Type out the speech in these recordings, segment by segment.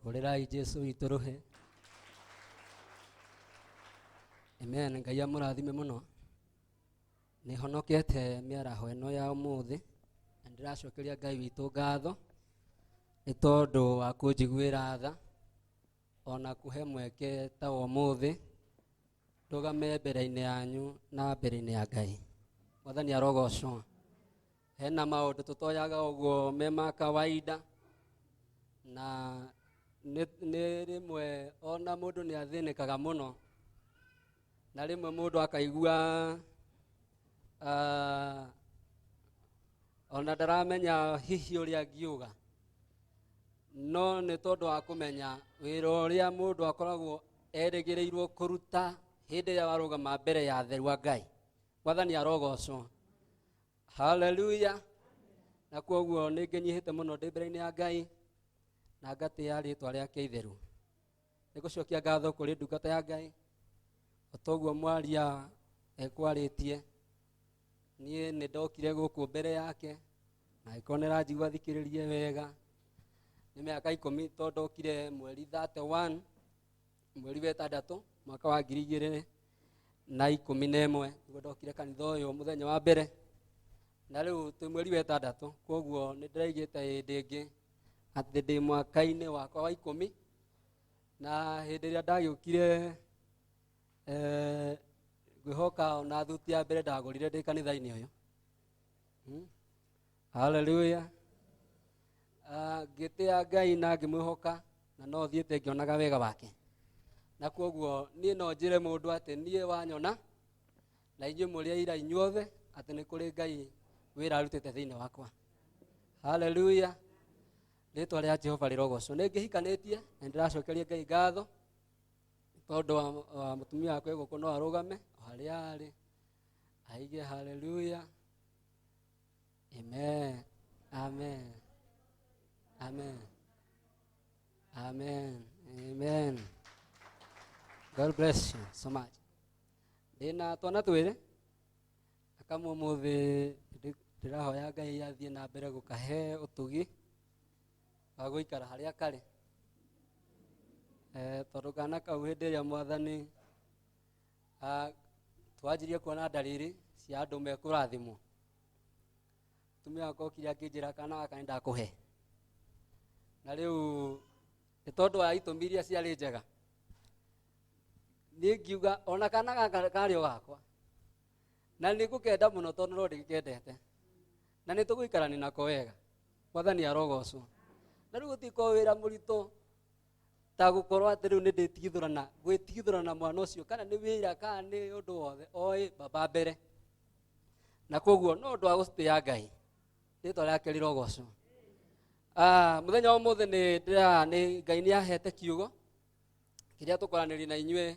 Hũrĩrai Jesu witũ rũhĩ. Amen. Ngai amũrathime mũno. Nĩ honokete mĩaraho ĩno ya ũmũthĩ na ndĩracokeria Ngai witũ ngatho nĩ tondũ wa kũnjiguĩra tha ona kũhe mweke ta wa ũmũthĩ ndũgame mbere-inĩ yanyu na mbere-inĩ ya Ngai. Mwathani arogocwo. Hena maũndũ tũtoyaga ũguo me ma kawaida na nĩ rĩmwe ona mũndũ nĩ athĩnĩkaga mũno na rĩmwe mũndũ akaigua ona ndaramenya hihi ũrĩa angiuga, no nĩ tondũ wa kũmenya wĩra ũrĩa mũndũ akoragwo erĩgĩrĩirwo kũruta hĩndĩ ĩrĩa warũgama mbere ya atheru a Ngai. Mwathani arogocwo. Haleluya. Na kwoguo nĩ ngenyihĩte mũno ndĩ mbere-inĩ ya Ngai na ngatĩa rĩtwa rĩake itheru. Nĩ gũcokia ngatho kũrĩ ndungata ya Ngai o toguo mwaria ekwarĩtie. Niĩ nĩ ndokire gũkũ mbere yake na angĩkorwo nĩ aranjigua thikĩrĩrie wega. Nĩ mĩaka 10 tondũ ndokire mweri 31 mweri wa ĩtandatũ mwaka wa 2011 nĩguo ndokire kanitha ũyũ mũthenya wa mbere, na rĩu twĩ mweri wa ĩtandatũ, koguo nĩ ndĩraigĩte hĩndĩ ĩngĩ atĩ ndĩ mwaka-inĩ wakwa wa 10, na hĩndĩ ĩrĩa ndagĩũkire, ngwĩhoka ona thuti ya mbere ndagũrire ndĩ kanitha-inĩ ũyũ. Hallelujah. Ngĩtĩa Ngai na ngĩmwĩhoka na no thiĩte ngĩonaga wega wake, na kwoguo niĩ no njĩre mũndũ atĩ niĩ wanyona na inyuĩ mũrĩ aira inyuothe atĩ nĩ kũrĩ Ngai wĩra arutĩte thĩinĩ wakwa. Hallelujah. Rĩtwa rĩa Jehova rĩrogocwo. Nĩ ngĩhikanĩtie na nĩndĩracokeria Ngai ngatho tondũ wa mũtumia wakwa gũkũ no arũgame o harĩa arĩ aige hallelujah. Amen. Amen. Amen. Amen. Amen. God bless you so much. Ndĩna twana twĩrĩ akamwe ũmũthĩ ndĩrahoya Ngai athiĩ na mbere gũkahe ũtugi wa gũikara harĩa karĩ. Tondũ kana kau hĩndĩ ĩrĩa mwathani twanjirie kuona ndariri cia andũ mekũrathimwo, mũtumia wakwa okire akĩnjĩra kana gaka nĩ ndakũhe, na rĩu nĩ tondũ wa itũmi iria ciarĩ njega niĩ ngiuga ona kana gaka karĩ o gakwa na nĩ ngũkenda mũno tondũ no ndĩgĩkendete na nĩ tũgũikarania nako wega. Mwathani arogocwo. Na rĩu gũtikorwo wĩra mũritũ ta gũkorwo atĩ rĩu nĩ ndĩtigithũrana gwĩtigithũrana mwana ũcio kana nĩ wĩra kana nĩ ũndũ wothe oĩ baba mbere, na koguo no ũndũ wa gũtĩa Ngai, rĩtwa rĩake rĩrogocwo. Mũthenya wa ũmũthĩ nĩ ndĩra nĩ Ngai nĩ ahete kiugo kĩrĩa tũkwaranĩria na inyuĩ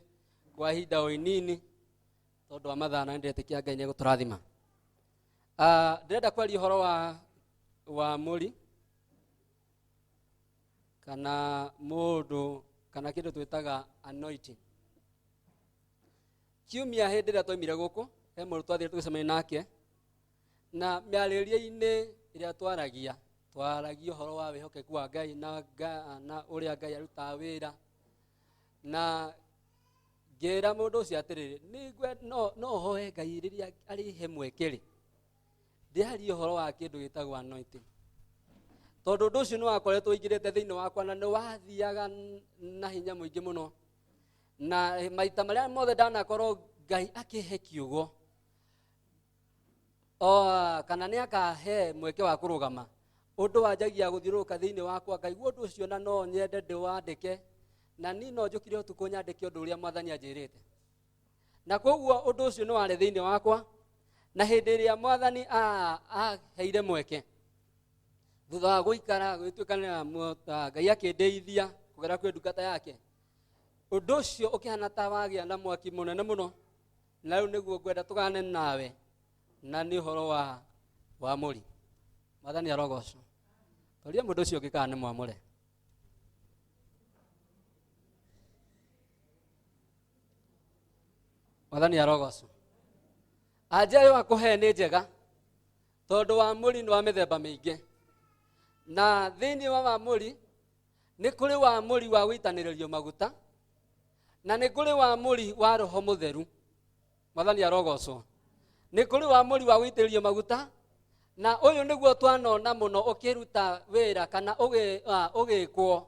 kwa ihinda o inini tondũ wa mathaa, na nĩndĩretĩkia Ngai nĩ egũtũrathima. Ndĩrenda kwaria ũhoro wa mũri kana mũndũ kana kĩndũ twĩtaga anointing. Kiumia hĩndĩ ĩrĩa twaimire gũkũ he mũndũ twathire tũgĩcemania nake, na mĩarĩrie-inĩ ĩrĩa twaragia twaragia ũhoro wa wĩhokeku wa Ngai na ũrĩa Ngai arutaga wĩra, na ngĩra mũndũ ũcio atĩrĩrĩ, no hoe Ngai rĩrĩa arĩhe mweke rĩ ndĩarie ũhoro wa kĩndũ gĩtagwo anointing, tondũ ũndũ ũcio nĩ wakoretwo ũingĩrĩte thĩinĩ wakwa na nĩ wathiaga na hinya mũingĩ mũno, na maita marĩa mothe ndanakorwo Ngai akĩhe kiugo o kana nĩ akahe mweke wa kũrũgama, ũndũ wanjagia gũthiũrũrũka thĩinĩ wakwa ngaigua ũndũ ũcio na no nyende ndĩwandĩke, na niĩ no njũkire ũtukũ nyandĩke ũndũ ũrĩa mwathani anjĩrĩte, na koguo ũndũ ũcio nĩ warĩ thĩinĩ wakwa. Na hĩndĩ ĩrĩa mwathani aheire mweke thutha wa gũikara gũgĩtuĩka Ngai akĩndeithia kũgera kwĩ ndungata yake, ũndũ ũcio ũkĩhana ta wagĩa na mwaki mũnene mũno, na rĩu nĩguo ngwenda tũgane nawe, na nĩ ũhoro wa mũri. Mwathani arogocwo. Toria mũndũ ũcio ũngĩ kana nĩ mwamũre. Mwathani arogocwo. Anja ĩyo akũhe nĩ njega tondũ wa mũri nĩ wa mĩthemba mĩingĩ, na thĩinĩ wa wamũri Nĩ kũrĩ wamũri wa gũitanĩrĩrio maguta na nĩ kũrĩ wamũri wa Roho Mũtheru. Mwathani arogocwo. Nĩ kũrĩ wamũri wa gũitĩrĩrio maguta, na ũyũ nĩguo twanona mũno ũkĩruta wĩra kana ũgĩkwo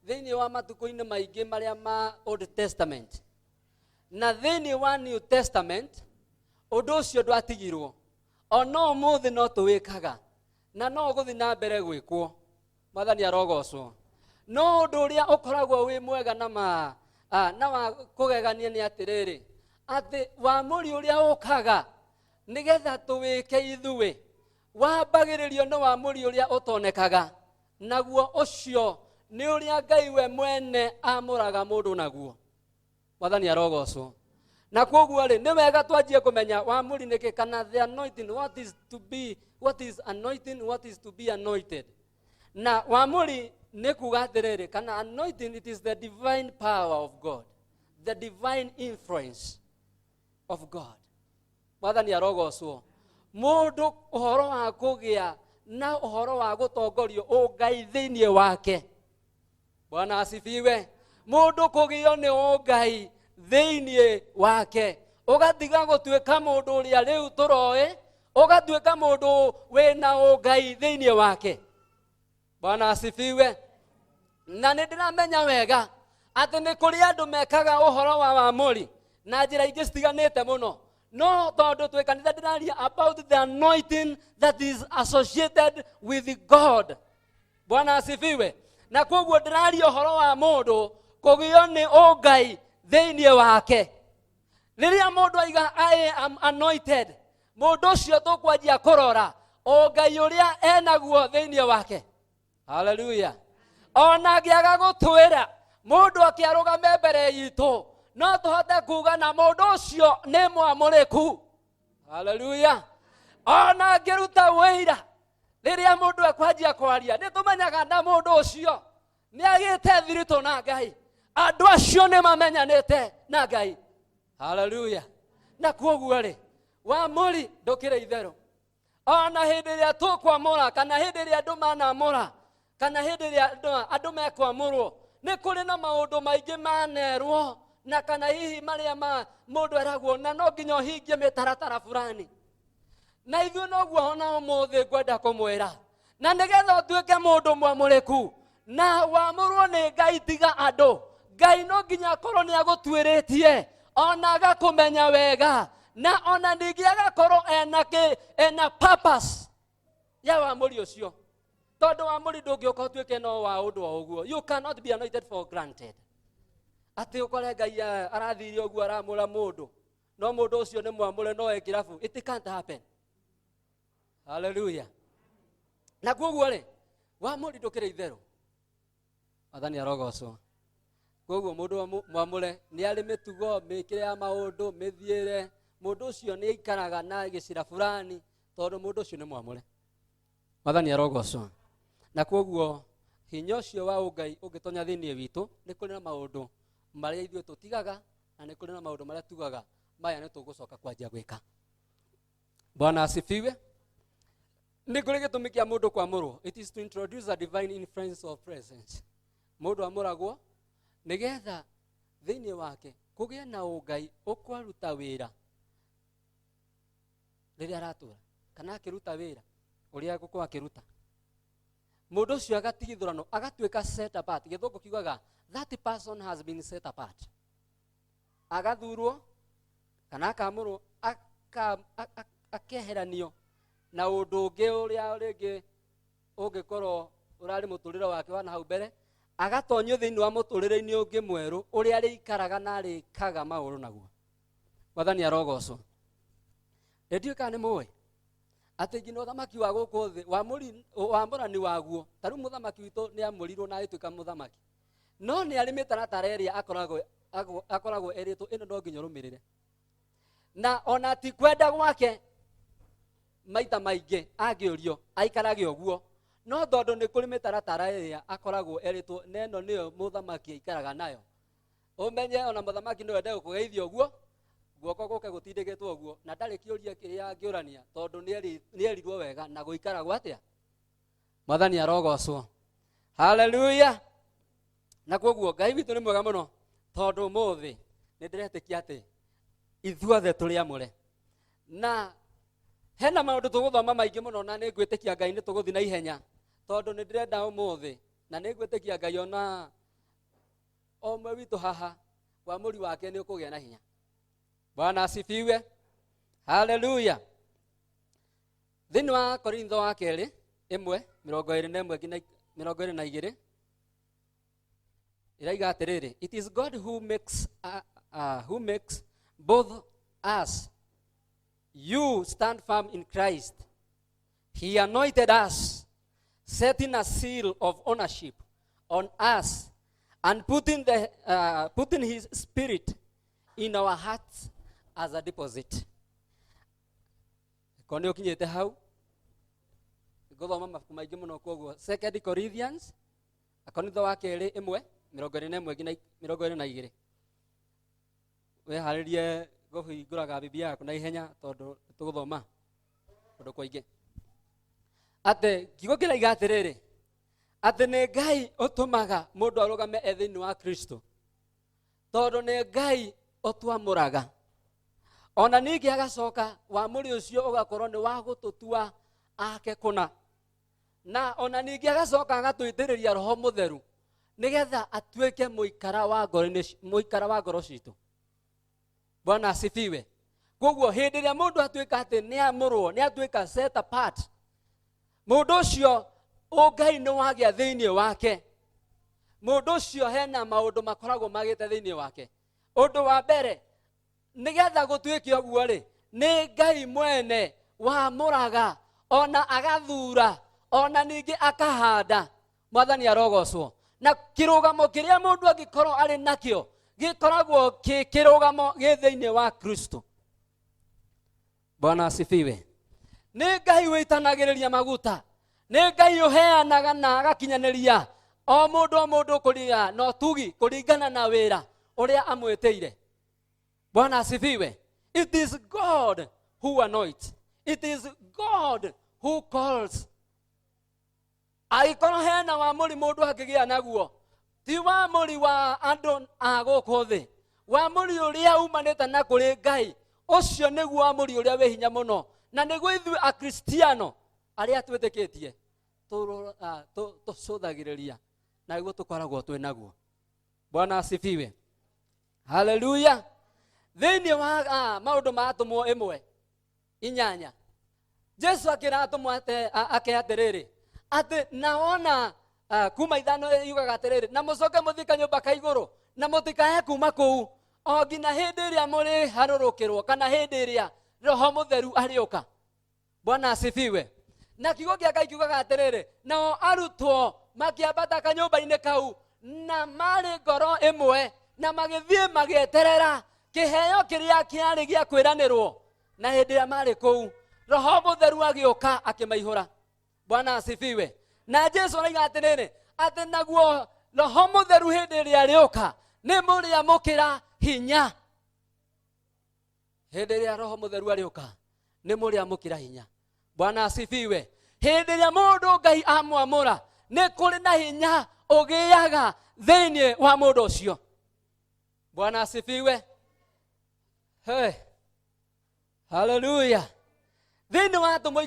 thĩinĩ wa matukũ-inĩ maingĩ marĩa ma Old Testament. Na thĩinĩ wa New Testament ũndũ ũcio ndwatigirwo, ona ũmũthĩ no tũwĩkaga na no ũgũthiĩ na mbere gwĩkwo. Mwathani arogocwo. No ũndũ ũrĩa ũkoragwo wĩ mwega na ma na wa kũgegania nĩ atĩrĩrĩ, atĩ wamũri ũrĩa ũkaga nĩgetha tũwĩke ithuĩ wambagĩrĩrio nĩ wamũri ũrĩa ũtonekaga, naguo ũcio nĩ ũrĩa Ngai we mwene amũraga mũndũ naguo. Mwathani arogocwo. Na koguo rĩ, nĩ wega twanjie kũmenya wamũri nĩkĩ, kana the anointing, what is to be, what is anointing, what is to be anointed. Na wamũri nĩ kuga atĩrĩrĩ, kana anointing, it is the divine power of God, the divine influence of God. Mwathani arogocwo. Mũndũ ũhoro wa kũgĩa na ũhoro wa gũtongorio ũngai thĩinĩ wake. Bwana asifiwe. Mũndũ kũgĩo nĩ ũngai thĩinĩ wake, ũgatiga gũtuĩka mũndũ ũrĩa rĩu tũroĩ, ũgatuĩka mũndũ wĩna ũngai thĩinĩ wake. Bwana asifiwe. Na nĩ ndĩramenya wega atĩ nĩ kũrĩ andũ mekaga ũhoro wa wamũri na njĩra ingĩ citiganĩte mũno, no tondũ twĩ kanitha ndĩraria about the anointing that is associated with God. Bwana asifiwe. Na koguo ndĩraria ũhoro wa mũndũ kũgĩo nĩ ũngai thĩinĩ wake. Rĩrĩa mũndũ aiga I am anointed, mũndũ ũcio tũkwanjia kũrora ũngai ũrĩa enaguo thĩinĩ wake. Haleluya. Ona angĩaga gũtwĩra, mũndũ akĩarũgame mbere itũ, no tũhote kuga na mũndũ ũcio nĩ mwamũrĩku. Haleluya. Ona angĩruta wĩira, rĩrĩa mũndũ ekwanjia kwaria, nĩ tũmenyaga na mũndũ ũcio nĩ agĩte thiritũ na Ngai. Andũ acio nĩ mamenyanĩte na Ngai. Haleluya. Na koguo rĩ, wamũri ndũkĩrĩ itherũ. Ona hĩndĩ ĩrĩa tũkwamũra, kana hĩndĩ ĩrĩa andũ manamũra, kana hĩndĩ ĩrĩa andũ mekwamũrwo, nĩ kũrĩ na maũndũ maingĩ manerwo, na kana hihi marĩa ma mũndũ eragwo na no nginya ũhingie mĩtaratara fulani. Na ithuĩ noguo ona ũmũthĩ ngwenda kũmwĩra, na nĩgetha ũtuĩke mũndũ mwamũrĩku na wamũrwo nĩ Ngai, tiga andũ, Ngai no nginya akorwo nĩ agũtuĩrĩtie ona agakũmenya wega, na ona ningĩ agakorwo ena purpose ya wamũri ũcio. Tondũ wamũri ndũngĩũka ũtuĩke no wa ũndũ o ũguo. You cannot be anointed for granted. Atĩ ũkore Ngai arathire ũguo aramũra mũndũ, no mũndũ ũcio nĩ mwamũre no e kĩrabu. It can't happen. Hallelujah. Na koguo rĩ, wamũri ndũkĩrĩ itherũ. Mwathani arogocwo. Koguo mũndũ mwamũre nĩ arĩ mĩtugo, mĩkĩre ya maũndũ, mĩthiĩre. Mũndũ ũcio nĩ aikaraga na gĩcira fulani, tondũ mũndũ ũcio nĩ mwamũre. Mwathani arogocwo. Na koguo hinya ũcio wa ũngai ũngĩtonya thĩinĩ witũ, nĩ kũrĩ na maũndũ marĩa ithuĩ tũtigaga, na nĩ kũrĩ na maũndũ marĩa tugaga maya nĩ tũgũcoka kwanjia gwĩka. Bwana asifiwe. Nĩ kũrĩ gĩtũmi kĩa mũndũ kwamũrwo. It is to introduce a divine influence of presence. Mũndũ amũragwo nĩgetha thĩinĩ wake kũgĩe na ũngai ũkwaruta wĩra rĩrĩa aratũra, kana akĩruta wĩra ũrĩa egũkorwo akĩruta. Mũndũ ũcio agatigithũranwo, agatuĩka set apart. Gĩthũngũ kiugaga that person has been set apart. Agathurwo kana akamũrwo, akeheranio na ũndũ ũngĩ ũrĩa rĩngĩ ũngĩkorwo ũrarĩ mũtũrĩre wake wa na hau mbere, agatonyio thĩinĩ wa mũtũrĩre-inĩ ũngĩ mwerũ ũrĩa arĩikaraga na arĩkaga maũndũ naguo. Mwathani arogocwo. Ndiũĩ kana nĩ mũĩ atĩ nginya ũthamaki wa gũkũ thĩ wamũrani waguo, ta rĩu mũthamaki witũ nĩ amũrirwo na agĩtuĩka mũthamaki, no nĩ arĩ mĩtaratara ĩrĩa akoragwo erĩtwo ĩno no nginya ũrũmĩrĩre, na ona ti kwenda gwake maita maingĩ angĩũrio aikarage ũguo, no tondũ nĩ kũrĩ mĩtaratara ĩrĩa akoragwo erĩtwo na ĩno nĩyo mũthamaki aikaraga nayo. Ũmenye ona mũthamaki no ende gũkũgeithia ũguo, guoko gũke gũtindĩkĩtwo ũguo, na ndarĩ kĩũria kĩrĩa angĩũrania, tondũ nĩerirwo wega na gũikaragwo atĩa. Mwathani arogocwo. Haleluya. Na koguo Ngai witũ nĩ mwega mũno, tondũ ũmũthĩ nĩ ndĩretĩkia atĩ ithuothe tũrĩ amũre, na hena maũndũ tũgũthoma maingĩ mũno, na nĩ ngwĩtĩkia Ngai nĩ tũgũthiĩ na ihenya, tondũ nĩ ndĩrenda ũmũthĩ, na nĩ ngwĩtĩkia Ngai ona o ũmwe witũ haha wamũri wake nĩ ũkũgĩa na hinya. Bwana asifiwe, haleluya. Thĩinĩ wa Korintho wa kerĩ 1:21 nginya 22 ĩraiga atĩrĩrĩ, "It is God who makes both us you stand firm in Christ. He anointed us, setting a seal of ownership on us and putting his spirit in our hearts as a deposit." Ko nĩ ũkinyĩte hau, ngũthoma mabuku maingĩ mũno, koguo Second Corinthians, Akorintho wa kerĩ 1:21 nginya 22. Wĩharĩrie kũhingũraga Biblia yaku na ihenya, tondũ tũgũthoma kũndũ kũingĩ. Atĩ kiugo kĩraiga atĩrĩrĩ, atĩ nĩ Ngai ũtũmaga mũndũ arũgame e thĩinĩ wa Kristo, tondũ nĩ Ngai ũtwamũraga, ona ningĩ agacoka wamũri ũcio ũgakorwo nĩ wa gũtũtua ake kũna, na ona ningĩ agacoka agatũitĩrĩria Roho Mũtheru nĩgetha atuĩke mũikara wa ngoro-inĩ, mũikara wa ngoro citũ. Bwana asifiwe. Koguo hĩndĩ ĩrĩa mũndũ atuĩka atĩ nĩ amũrwo, nĩ atuĩka set apart, mũndũ ũcio ũngai nĩ wagĩa thĩinĩ wake. Mũndũ ũcio hena maũndũ makoragwo magĩte thĩinĩ wake. Ũndũ wa mbere, nĩgetha gũtuĩke ũguo rĩ, nĩ Ngai mwene wamũraga, ona agathura, ona ningĩ akahanda. Mwathani arogocwo. Na kĩrũgamo kĩrĩa mũndũ angĩkorwo arĩ nakĩo gĩkoragwo kĩ kĩrũgamo gĩ thĩinĩ wa Kristo. Bwana asifiwe. Nĩ Ngai wĩitanagĩrĩria maguta, nĩ Ngai ũheanaga na agakinyanĩria o mũndũ o mũndũ kũringa na ũtugi kũringana na wĩra ũrĩa amwĩtĩire. Bwana asifiwe. It is God who anoints, it is God who calls. Angĩkorwo hena wamũri mũndũ angĩgĩa naguo, ti wamũri wa andũ a gũkũ thĩ, wamũri ũrĩa umanĩte na kũrĩ Ngai, ũcio nĩguo wamũri ũrĩa wĩ hinya mũno, na nĩguo ithuĩ Akristiano arĩa twĩtĩkĩtie tũcũthagĩrĩria, na nĩguo tũkoragwo twĩ naguo. Bwana asifiwe, haleluya. Thĩinĩ wa maũndũ ma atũmwo 1:8, Jesu akĩra atũmwo ake atĩrĩrĩ, atĩ naona kuma 5 yugaga atĩrĩrĩ, "Na mũcoke mũthiĩ kanyũmba ka igũrũ, na mũtikae kuma kũu o nginya hĩndĩ ĩrĩa mũrĩharũrũkĩrwo, kana hĩndĩ ĩrĩa Roho Mũtheru arĩũka." Bwana asifiwe. Na kiugo kĩa Ngai kiugaga atĩrĩrĩ, nao arutwo makĩambata kanyũmba-inĩ kau na marĩ ngoro ĩmwe, na magĩthiĩ magĩeterera kĩheo kĩrĩa kĩarĩ gĩa kwĩranĩrwo. Na hĩndĩ ĩrĩa marĩ kũu, Roho Mũtheru agĩũka akĩmaihũra. Bwana asifiwe. Na Jesu araiga atĩrĩrĩ, atĩ naguo Roho Mũtheru hĩndĩ ĩrĩa arĩũka nĩ mũrĩamũkĩra hinya. Hĩndĩ ĩrĩa Roho Mũtheru arĩũka nĩ mũrĩamũkĩra hinya. Bwana asifiwe. Hĩndĩ ĩrĩa mũndũ Ngai amwamũra, nĩ kũrĩ na hinya ũgĩaga thĩinĩ wa mũndũ ũcio. Bwana asifiwe. Hey. Haleluya. Thĩinĩ wa Atũmwo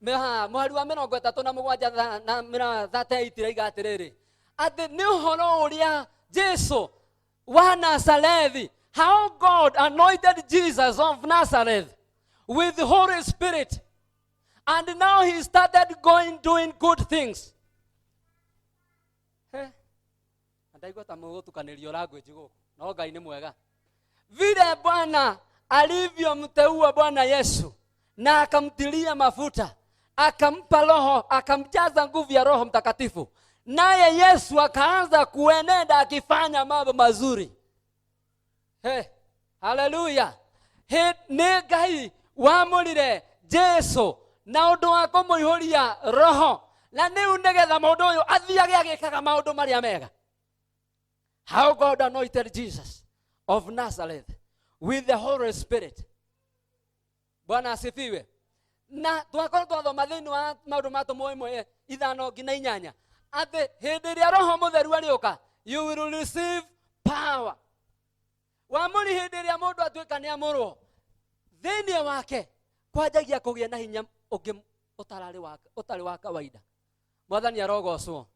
10 mũhari wa 37 na 38 iraiga atĩrĩrĩ, atĩ nĩ ũhoro ũrĩa Jesu wa Nazarethi, how God anointed Jesus of Nazareth with the Holy Spirit, and now he started going doing good things. He, ndaigua ta mũgũtukanĩrio language gũkũ, no Ngai nĩ mwega. Vile Bwana alivyomteua Bwana Yesu na akamtilia mafuta, akampa Roho, akamjaza nguvu ya Roho Mtakatifu, naye Yesu akaanza kuenenda akifanya mambo mazuri. Hey, haleluya. He, nĩ Ngai wamũrire Jesu na ũndũ wa kũmũihũria Roho, na rĩu nĩgetha mũndũ ũyũ athiage agĩkaga maũndũ marĩa mega. How God anointed Jesus of Nazareth with the Holy Spirit. Bwana asifiwe. Na twakorwo twathoma thĩinĩ wa maũndũ ma Atũmwo 1:5 nginya 8, atĩ hĩndĩ ĩrĩa Roho Mũtheru arĩũka, You will receive power. Wamũri hĩndĩ ĩrĩa mũndũ atuĩka nĩ amũrwo, thĩinĩ wake kwanjagia kũgĩa na hinya ũngĩ ũtararĩ wa, ũtarĩ wa kawaida. Mwathani arogocwo.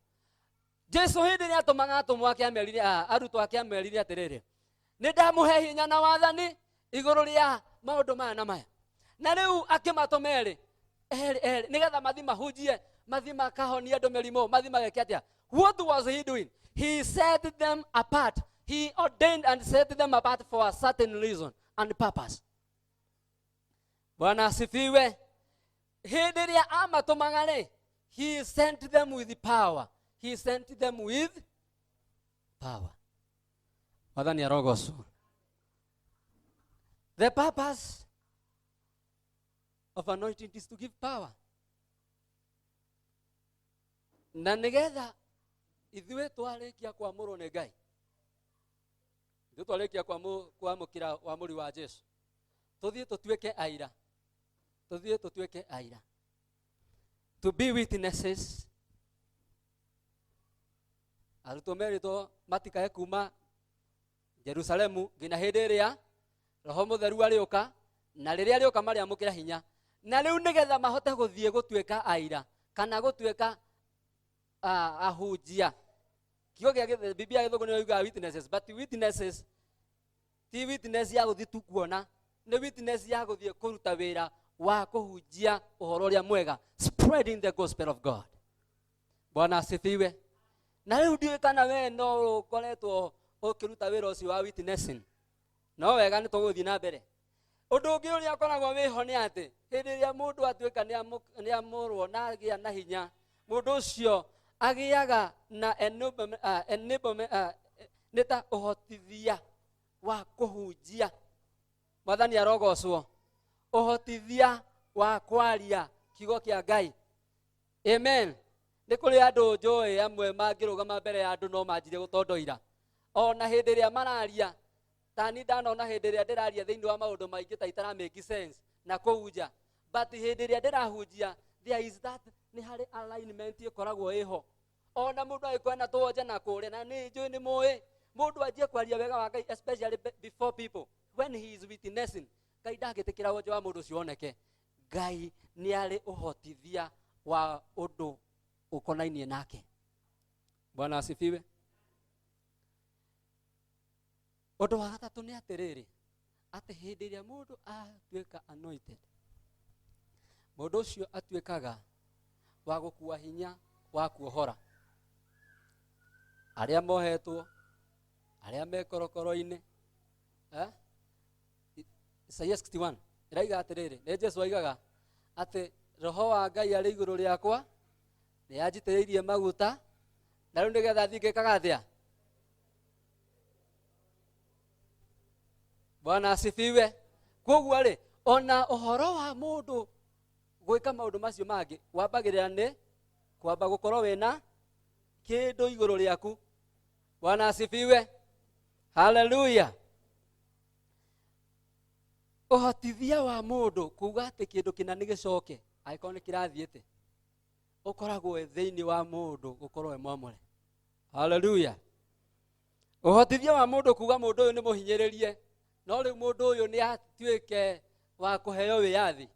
Jesu hĩndĩ ĩrĩa atũmaga atũmwo ake amerire, arutwo ake amerire atĩrĩrĩ, nĩ ndamũhe hinya na wathani igũrũ rĩa maũndũ maya na maya. Na rĩu akĩmatũma erĩ erĩ erĩ nĩgetha mathi mahunjie, mathi makahonie andũ mĩrimũ, mathi mageke atĩa. What was he doing? He set them apart. He ordained and set them apart for a certain reason and purpose. Bwana asifiwe. Hĩndĩ ĩrĩa amatũmaga rĩ, he sent them with power. He sent them with power. Mwathani arogocwo. The purpose of anointing is to give power. Na nĩgetha ithuĩ twarĩkia kwamũrwo nĩ Ngai, ithuĩ twarĩkia kwamũkĩra wamũri wa Jesu, tũthiĩ tũtuĩke aira, tũthiĩ tũtuĩke aira, to be witnesses. Arutwo merĩtwo matikae kuma Jerusalemu nginya hĩndĩ ĩrĩa Roho Mũtheru arĩũka, na rĩrĩa arĩũka marĩamũkĩra hinya. Na rĩu nĩgetha mahote gũthiĩ gũtuĩka aira kana gũtuĩka ahunjia. Kiugo gĩa Biblia gĩthũngũ nĩyo yugaga witnesses, but witnesses ti witness ya gũthiĩ tu kuona, nĩ witness ya gũthiĩ kũruta wĩra wa kũhunjia ũhoro ũrĩa mwega, spreading the gospel of God. Bwana asifiwe. Na rĩu ndiũĩ kana we no ũkoretwo ũkĩruta wĩra ũcio wa witnessing, no wega nĩ tũgũthiĩ na mbere. Ũndũ ũngĩ ũrĩa ũkoragwo wĩho nĩ atĩ hĩndĩ ĩrĩa mũndũ atuĩka nĩ amũrwo na agĩa na hinya, mũndũ ũcio agĩaga na enablement, nĩ ta ũhotithia wa kũhunjia. Mwathani arogocwo. Ũhotithia wa kwaria kiugo kĩa Ngai. Amen. Nĩ kũrĩ andũ njũĩ amwe mangĩrũgama mbere ya andũ no manjirie gũtondoira. Ona hĩndĩ ĩrĩa mararia, tani ndanona hĩndĩ ĩrĩa ndĩraria thĩinĩ wa maũndũ maingĩ ta itara make sense na kũu nja, but hĩndĩ ĩrĩa ndĩrahunjia there is that, nĩ harĩ alignment ĩkoragwo ĩho. Ona mũndũ angĩkorwo ena tũwonje na kũrĩa, na nĩ njũĩ nĩ mũĩ, mũndũ anjie kwaria wega wa Ngai, especially before people when he is witnessing, Ngai ndangĩtĩkĩra wonje wa mũndũ ũcio woneke. Ngai nĩ arĩ ũhotithia wa ũndũ ũkonainie nake. Bwana asifiwe. Ũndũ wa gatatũ nĩ atĩrĩrĩ, atĩ hĩndĩ ĩrĩa mũndũ atuĩka anointed, mũndũ ũcio atuĩkaga wa gũkua hinya wa kuohora arĩa mohetwo, arĩa me korokoro-inĩ. Isaia 61 ĩraiga atĩrĩrĩ, nĩ Jesu aigaga atĩ roho wa Ngai arĩ igũrũ rĩakwa, nĩ anjitĩrĩirie maguta, na rĩu nĩgetha thiĩ ngĩkaga atĩa? Bwana asifiwe. Koguo rĩ, ona ũhoro wa mũndũ gwĩka maũndũ macio mangĩ wambagĩrĩra nĩ kwamba gũkorwo wĩna kĩndũ igũrũ rĩaku. Bwana asifiwe. Haleluya. Ũhotithia wa mũndũ kuga atĩ kĩndũ kĩna nĩ gĩcoke angĩkorwo nĩ kĩrathiĩte, ũkoragwo wĩ thĩinĩ wa mũndũ gũkorwo wĩ mwamũre. Haleluya. Ũhotithia wa mũndũ kuga mũndũ ũyũ nĩ mũhinyĩrĩrie, no rĩu mũndũ ũyũ nĩ atuĩke wa kũheo wĩyathi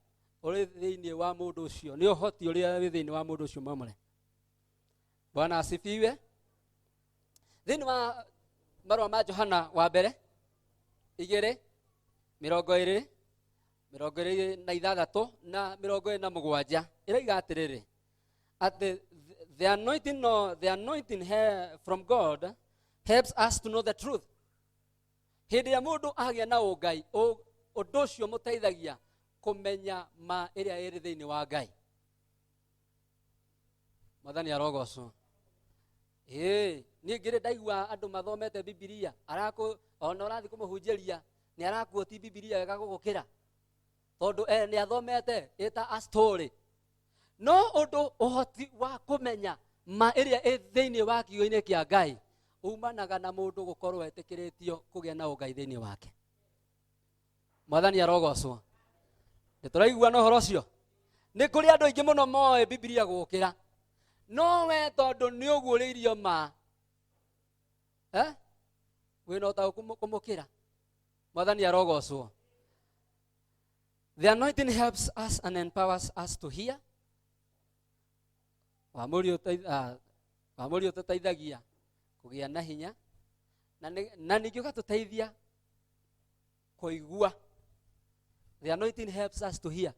ũrĩ thĩinĩ wa mũndũ ũcio, nĩ ũhoti ũrĩa wĩ thĩinĩ wa mũndũ ũcio mwamũre. Bwana asifiwe. Thĩinĩ wa marũa ma Johana wa mbere igĩrĩ mĩrongo ĩrĩ mĩrongo ĩrĩ na ithathatũ na mĩrongo ĩrĩ na mũgwanja ĩroiga atĩrĩrĩ, atĩ the anointing, no, the anointing from God helps us to know the truth. Hĩndĩ ĩrĩa mũndũ agĩa na ũngai, ũndũ ũcio mũteithagia kũmenya ma ĩrĩa ĩrĩ thĩinĩ wa Ngai. Mwathani arogocwo. Ĩĩ, niĩ ngĩrĩ ndaigua andũ mathomete Bibilia, ona ũrathiĩ kũmũhunjĩria nĩ arakuoti Bibilia wega gũgũkĩra, tondũ nĩ athomete ĩta a story. No ũndũ ũhoti wa kũmenya ma ĩrĩa ĩ thĩinĩ wa kiugo-inĩ kĩa Ngai umanaga na mũndũ gũkorwo etĩkĩrĩtio kũgĩa na ũngai thĩinĩ wake. Mwathani arogocwo. Nĩ tũraigua na ũhoro ũcio? Nĩ kũrĩ andũ aingĩ mũno moĩ Bibilia gũkĩra, no we tondũ nĩ ũguũrĩirio ma Eh? Wĩna ũtaũku kũmũkĩra. Mwathani arogocwo. The anointing helps us and empowers us to hear. Wamũri ũtũteithagia kũgĩa na hinya na ningĩ ũgatũteithia kũigua. The anointing helps us to hear.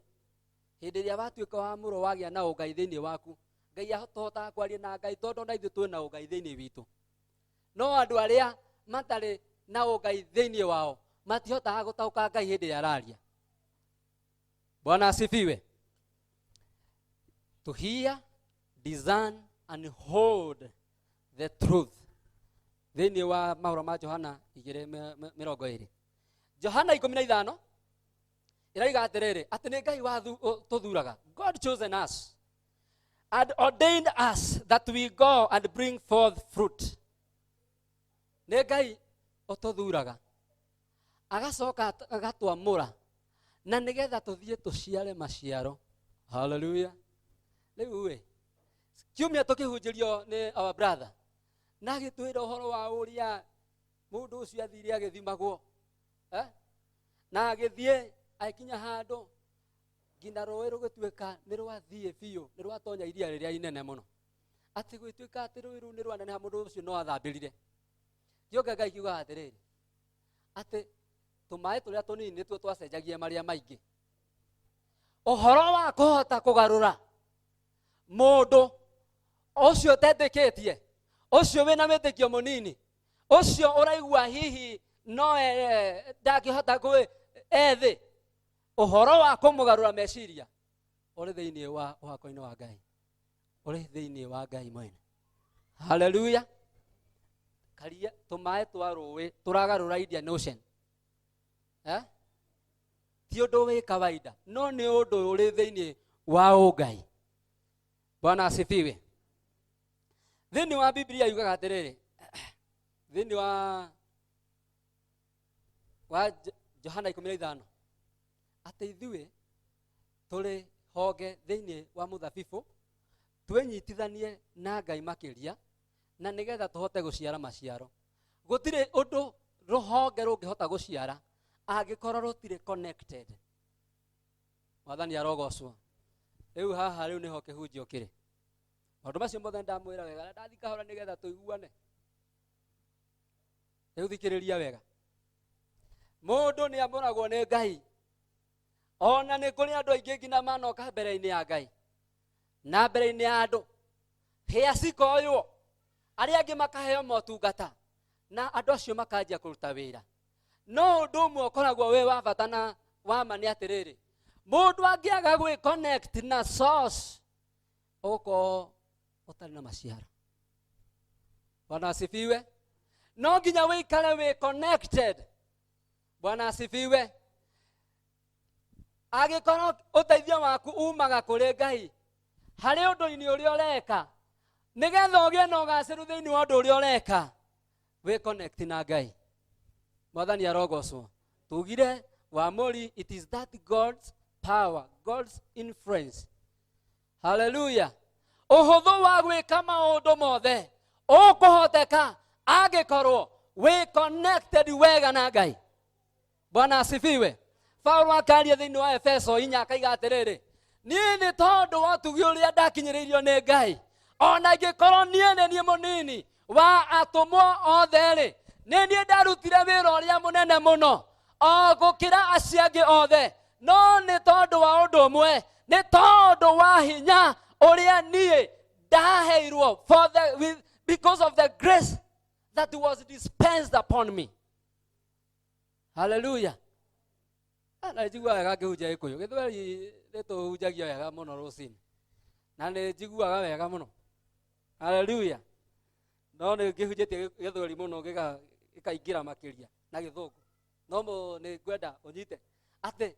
Hĩndĩ ĩrĩa watuĩka wa mũro wagĩa na ũngai thĩinĩ waku, Ngai ahotaga kwaria na Ngai tondũ ona ithuĩ twĩna ũngai thĩinĩ witũ. No andũ arĩa matarĩ na ũngai thĩinĩ wao matihotaga gũtaũka Ngai hĩndĩ ĩrĩa araria. Bwana asifiwe. To hear, discern and hold the truth. Thĩinĩ wa mahũra ma Johana igĩrĩ mĩrongo ĩrĩ. Johana 15 ĩraiga atĩrĩrĩ, atĩ nĩ Ngai tũthuraga. God chosen us and ordained us that we go and bring forth fruit. Nĩ Ngai ũtũthuraga agacoka agatwamũra na nĩgetha tũthiĩ tũciare maciaro. Hallelujah. Rĩu ĩ kiumia tũkĩhunjĩrio nĩ our brother na agĩtwĩra ũhoro wa ũrĩa mũndũ ũcio athire agĩthimagwo, eh? Na agĩthiĩ agĩkinya handũ nginya rũĩ rũgĩtuĩka nĩ rwathiĩ biũ, nĩ rwatonya iria rĩrĩa inene mũno, atĩ gwĩtuĩka atĩ rũĩ rũu nĩ rwaneneha, mũndũ ũcio no athambĩrire. Gĩũka Ngai kiugaga atĩrĩrĩ, atĩ tũmaĩ tũrĩa tũnini nĩtuo twacenjagia marĩa maingĩ. Ũhoro wa kũhota kũgarũra mũndũ ũcio ũtetĩkĩtie, ũcio wĩna wĩtĩkio mũnini, ũcio ũraigua hihi no ndangĩhota kwĩ ethĩ, ũhoro wa kũmũgarũra meciria ũrĩ thĩinĩ wa ũhako-inĩ wa Ngai, ũrĩ thĩinĩ wa Ngai mwene. Haleluya. Karia tũmaĩ twa rũĩ tũragarũra Indian Ocean. Eh? Ti ũndũ wĩ kawaida, no nĩ ũndũ ũrĩ thĩinĩ wa ũngai. Bwana asifiwe. Thĩinĩ wa Biblia yugaga atĩrĩrĩ, thĩinĩ wa Johana 15, atĩ ithuĩ tũrĩ honge thĩinĩ wa mũthabibũ, twĩnyitithanie na Ngai makĩria, na nĩgetha tũhote gũciara maciaro. Gũtirĩ ũndũ rũhonge rũngĩhota gũciara angĩkorwo rũtirĩ connected. Mwathani arogocwo. Rĩu haha rĩu nĩho kĩhunjio kĩrĩ. Maũndũ macio mothe ndamwĩra wega na ndathiĩ kahora nĩgetha tũiguane. Rĩu thikĩrĩria wega. Mũndũ nĩ amũragwo nĩ Ngai. Ona nĩ kũrĩ andũ aingĩ nginya manoka mbere-inĩ ya Ngai na mbere-inĩ ya andũ, hĩa cikoywo, arĩa angĩ makaheo motungata, na andũ acio makanjia kũruta wĩra. No ũndũ ũmwe ũkoragwo wĩ wa bata na wa ma nĩ atĩrĩrĩ, mũndũ angĩaga gwĩ connect na source, ũgũkorwo ũtarĩ na maciaro. Bwana asifiwe. No nginya wĩikare wĩ connected. Bwana asifiwe. Angĩkorwo ũteithio waku umaga kũrĩ Ngai harĩ ũndũ-inĩ ũrĩa ũreka, nĩgetha ũgĩe na ũgacĩru thĩinĩ wa ũndũ ũrĩa ũreka, wĩ connect na Ngai. Mwathani arogocwo. Tugire wamũri, it is that God's power, God's influence. Hallelujah. Ũhũthũ wa gwĩka maũndũ mothe ũkũhoteka angĩkorwo wĩ connected wega na Ngai. Bwana asifiwe. Paulo akaria thĩinĩ wa Efeso 4 akaiga atĩrĩrĩ, niĩ nĩ tondũ wa ũtugi ũrĩa ndakinyĩrĩirio nĩ Ngai, ona ingĩkorwo niĩ nĩ niĩ mũnini wa atũmwo othe-rĩ, nĩ niĩ ndarutire wĩra ũrĩa mũnene mũno o gũkĩra acio angĩ othe, no nĩ tondũ wa ũndũ ũmwe, nĩ tondũ wa hinya ũrĩa niĩ ndaheirwo, because of the grace that was dispensed upon me. Hallelujah. Na njiguaga wega ngĩhunjia Gĩkũyũ. Gĩthweri nĩtũhunjagia wega mũno rũcinĩ, na nĩ njiguaga wega mũno. Hallelujah. No nĩ ngĩhunjĩtie Gĩthweri mũno gĩkaingĩra makĩria na Gĩthũngũ. No nĩ ngwenda ũnyite atĩ